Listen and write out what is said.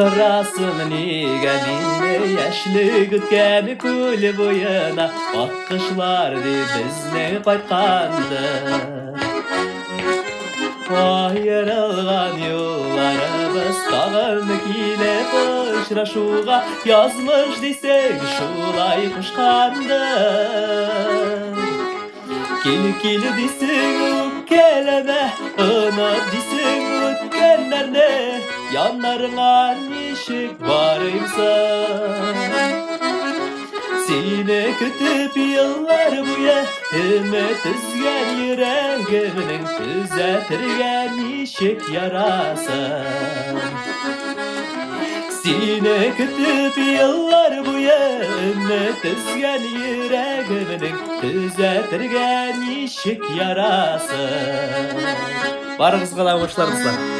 Торасың нигә мине яшьлек үткән күл буена, Аккошлар дип безнең кайткандыр. Аерылган юлларыбыз тагын килеп очрашуга, Язмыш дисең шулай кушкандыр. Кил, кил дисең үпкәләмә, Оныт дисең үткәннәрне, Яннарыңа ничек барыйм соң? Сине көтеп еллар буе Өмет өзгән йөрәгемнең Төзәтергә ничек ярасын? Сине көтеп еллар буе Өмет өзгән йөрәгемнең Төзәтергә ничек ярасын? Барыгызга да уңышлар, дуслар!